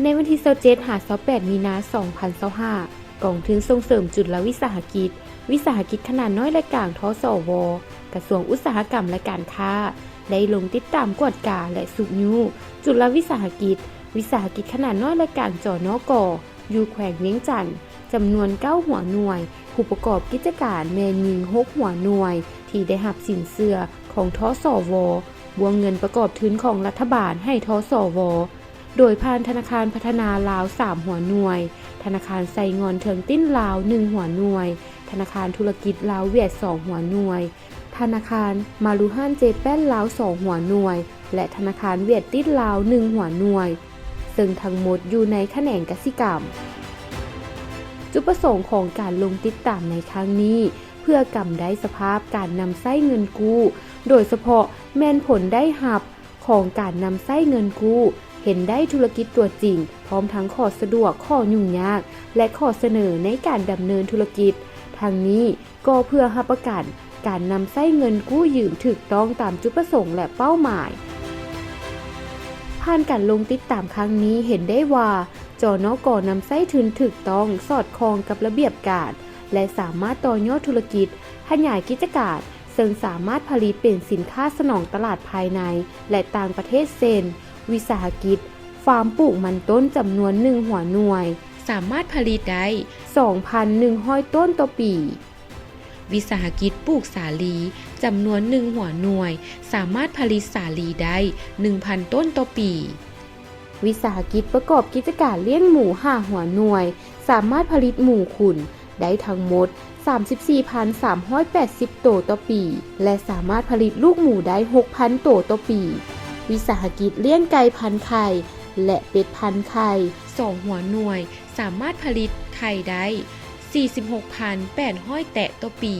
ໃນວັນທີຊາວເຈັດ ຫາ ຊາວແປດ ມີນາ ສອງພັນຊາວຫ້າ ກອງທຶນສົ່ງເສີມຈຸລະວິສາຫະກິດ, ວິສາຫະກິດຂະໜາດນ້ອຍ ແລະ ກາງ ທສວ, ກະຊວງອຸດສາຫະກຳ ແລະ ການຄ້າ ໄດ້ລົງຕິດຕາມກວດກາ ແລະ ຊຸກຍູ້ຈຸລະວິສາຫະກິດ, ວິສາຫະກິດຂະໜາດນ້ອຍ ແລະ ກາງ ຈນກ ຢູ່ແຂວງວຽງຈັນ ຈຳນວນເກົ້າຫົວໜ່ວຍ, ຜູ້ປະກອບກິດຈະການແມ່ນຍິງຫົກຫົວໜ່ວຍ ທີ່ໄດ້ຮັບສິນເຊື່ອຂອງ ທສວ, ວງເງິນປະກອບທຶນຂອງລັດຖະບານໃຫ້ ທສວ, ໂດຍຜ່ານທະນາຄານພັດທະນາລາວສາມຫົວໜ່ວຍ, ທະນາຄານໄຊງອນເທີງຕິນລາວໜຶ່ງຫົວໜ່ວຍ, ທະນາຄານທຸລະກິດລາວຫວຽດສອງຫົວໜ່ວຍ, ທະນາຄານມາລຸຮານເຈແປນລາວສອງຫົວໜ່ວຍ ແລະ ທະນາຄານຫວຽດຕິນລາວໜຶ່ງຫົວໜ່ວຍ, ເຊິ່ງທັງໝົດຢູ່ໃນຂະແໜງກະສິກຳ. ຈຸດປະສົງຂອງການລົງຕິດຕາມໃນຄັ້ງນີ້ ເພື່ອກຳໄດ້ສະພາບການນຳໃຊ້ເງິນກູ້, ໂດຍສະເພາະແມ່ນຜົນໄດ້ຮັບຂອງການນຳໃຊ້ເງິນກູ້, ເຫັນໄດ້ທຸລະກິດຕົວຈິງ, ພ້ອມທັງຂໍ້ສະດວກ, ຂໍ້ຫຍຸ້ງຍາກ ແລະ ຂໍ້ສະເໜີໃນການດຳເນີນທຸລະກິດ. ທັງນີ້ກໍເພື່ອຮັບປະກັນການນຳໃຊ້ເງິນກູ້ຢືມຖືກຕ້ອງຕາມຈຸດປະສົງ ແລະ ເປົ້າໝາຍ. ຜ່ານການລົງຕິດຕາມຄັ້ງນີ້ເຫັນໄດ້ວ່າ ຈນກ ນຳໃຊ້ທຶນຖືກຕ້ອງ, ສອດຄ່ອງກັບລະບຽບການ ແລະ ສາມາດຕໍ່ຍອດທຸລະກິດ, ຂະຫຍາຍກິດຈະການ, ເຊິ່ງສາມາດຜະລິດເປັນສິນຄ້າສະໜອງຕະຫຼາດພາຍໃນ ແລະ ຕ່າງປະເທດ ເຊັ່ນ ວິສາຫະກິດຟາມປູກມັນຕົ້ນຈຳນວນໜຶ່ງຫົວໜ່ວຍ ສາມາດຜະລິດໄດ້ສອງພັນໜຶ່ງຮ້ອຍຕົ້ນຕໍ່ປີ. ວິສາຫະກິດປູກສາລີ ຈຳນວນໜຶ່ງຫົວໜ່ວຍ ສາມາດຜະລິດສາລີໄດ້ໜຶ່ງພັນຕົ້ນຕໍ່ປີ. ວິສາຫະກິດປະກອບກິດຈະການລ້ຽງໝູຫ້າຫົວໜ່ວຍ ສາມາດຜະລິດໝູຂຸນໄດ້ທັງໝົດສາມສິບສີ່ພັນສາມຮ້ອຍແປດສິບໂຕຕໍ່ປີ ແລະ ສາມາດຜະລິດລູກໝູໄດ້ຫົກພັນໂຕຕໍ່ປີ. ວິສາຫະກິດລ້ຽງໄກ່ພັນໄຂ່ ແລະ ເປັດພັນໄຂ່ ສອງຫົວໜ່ວຍ ສາມາດຜະລິດໄຂ່ໄດ້ສີ່ສິບຫົກພັນແປດຮ້ອຍແຕະຕໍ່ປີ.